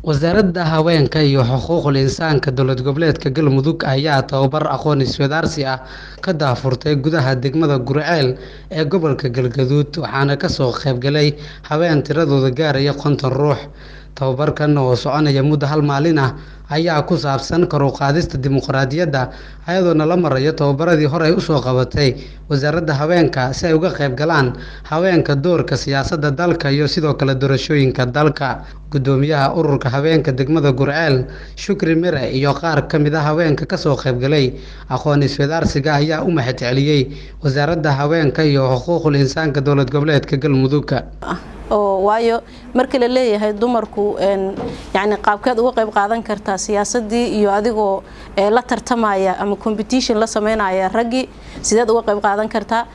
Wasaaradda Haweenka iyo Xuquuqul Insaanka Dowlad Goboleedka Galmudug ayaa tababar aqoon isweydaarsi ah ka daahfurtay gudaha degmada Guriceel ee gobolka Galgaduud, waxaana kasoo qaybgalay haween tiradoodu gaaraya 50 ruux. Tababarkan oo soconaya muddo hal maalin ah ayaa ku saabsan kor u qaadista dimuqraadiyadda, iyadoona la marayo tababaradii horey usoo qabatay wasaaradda haweenka si ay uga qayb galaan haweenka doorka siyaasadda dalka iyo sidoo kale doorashooyinka dalka. Gudoomiyaha ururka haweenka degmada Guriceel, Shukri Mire, iyo qaar ka mid ah haweenka kasoo qaybgalay aqoon isweydaarsiga ayaa u mahad celiyey wasaaradda haweenka iyo xuquuqul insaanka dowlad goboleedka Galmudug. Oo waayo, marka la leeyahay dumarku, yani, qaabkeed uga qayb qaadan kartaa siyaasadii iyo adigoo la tartamaya ama competition la sameynaya raggii, sideed uga qayb qaadan kartaa?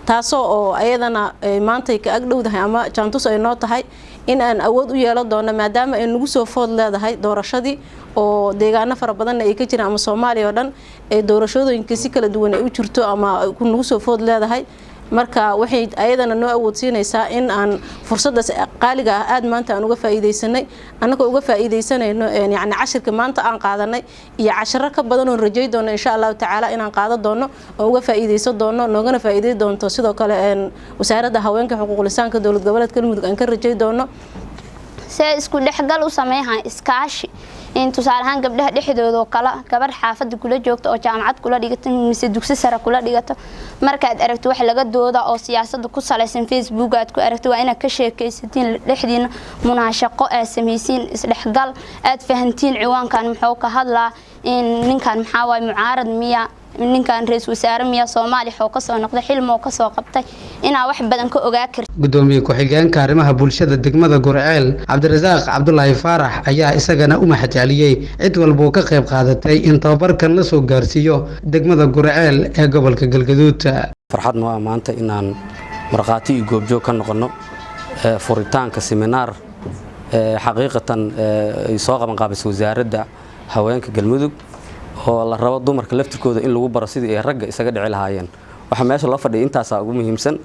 Taasoo oo ayadana maantay ka agdhowdahay ama jaantus ay noo tahay in aan awood u yeelan doono, maadaama ay nagu soo food leedahay doorashadii oo deegaano fara badanna ay ka jiraan ama Soomaaliya oo dhan ee doorashooyinka si kala duwan ay u jirto ama nagu soo food leedahay. Marka waxay ayadana noo awoodsiinaysaa in aan fursadaas qaaliga ah aad maanta aan uga faa'iidaysanay, annagoo uga faa'iidaysanayno, yacni, cashirka maanta aan qaadanay iyo casharo ka badan oon rajay doono, insha Allahu tacaala, inaan qaadan doono oo uga faa'iidaysan doono, noogana faa'iiday doonto. Sidoo kale Wasaaradda Haweenka, Xuquuqul Insaanka Dowlad Goboleedka Galmudug aan ka rajay doono. See isku dhexgal u sameeyaan, iskaashi, in tusaale ahaan gabdhaha dhexdooda oo kale, gabarh xaafadda kula joogto oo jaamacad kula dhigato mise dugsi sare kula dhigato, markaad aragto wax laga dooda oo siyaasadda ku salaysan Facebook aad ku aragto, waa inaad ka sheekaysatiin dhexdiina, munaashaqo aad samaysiin, isdhexgal aad fahantiin ciwaankan muxuu ka hadlaa, in ninkan maxaa waaye, mucaarad miya, ninkan ra-iisul wasaare miya, Soomaaliya xoo kasoo noqday, xilmoo kasoo qabtay, inaa wax badan ka ogaa karti. Gudoomiye ku-xigeenka arrimaha bulshada degmada Guriceel, Cabdirasaaq Cabdulaahi Faarax, ayaa isagana u mahadceliyey cid walbuu ka qayb qaadatay in tababarkan la soo gaarsiiyo degmada Guriceel ee gobolka Galgaduud. Farxad noo ah maanta inaan markhaati iyo goobjoog ka noqonno furitaanka seminaar xaqiiqatan ay soo qaban qaabisay Wasaaradda Haweenka Galmudug, oo la rabo dumarka laftirkooda in lagu baro sidii ay ragga isaga dhici lahaayeen. Waxaa meesha loo fadhiyay intaasaa ugu muhiimsan.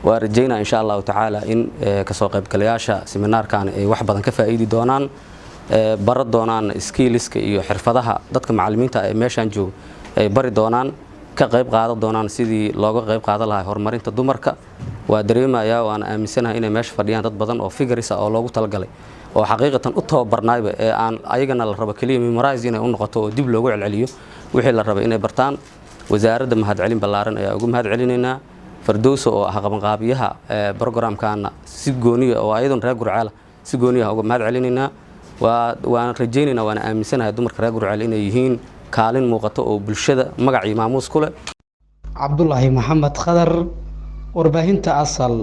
Waa rajaynaa, insha Allahu tacaala, in kasoo qaybgalayaasha seminaarkan ay wax badan ka faa'iidi doonaan, bara doonaan skillska iyo xirfadaha dadka macallimiinta ee meeshaan jooga ay bari doonaan, ka qayb qaadan doonaan sidii looga qayb qaadan lahaa horumarinta dumarka. Waa dareemayaa, waana aaminsanahay inay meesha fadhiyaan dad badan oo figures ah oo loogu talagalay oo xaqiiqatan u tababarnaayba, ee aan ayagana la rabo keliya memorize inay u noqoto oo dib loogu celceliyo wixii la rabay inay bartaan. Wasaaradda mahadcelin ballaaran ayaa ugu mahad celinaynaa. Fardowso oo ah qabanqaabiyaha programkaana si gooniya oo ayadoon reer Gurceela si gooniya uga mahad celinaynaa. Waan rajaynaynaa, waana aaminsanahay dumarka reer Gurceel inay yihiin kaalin muuqato oo bulshada magac iyo maamuus ku leh. Cabdulaahi Maxamed Khadar, warbaahinta Asal.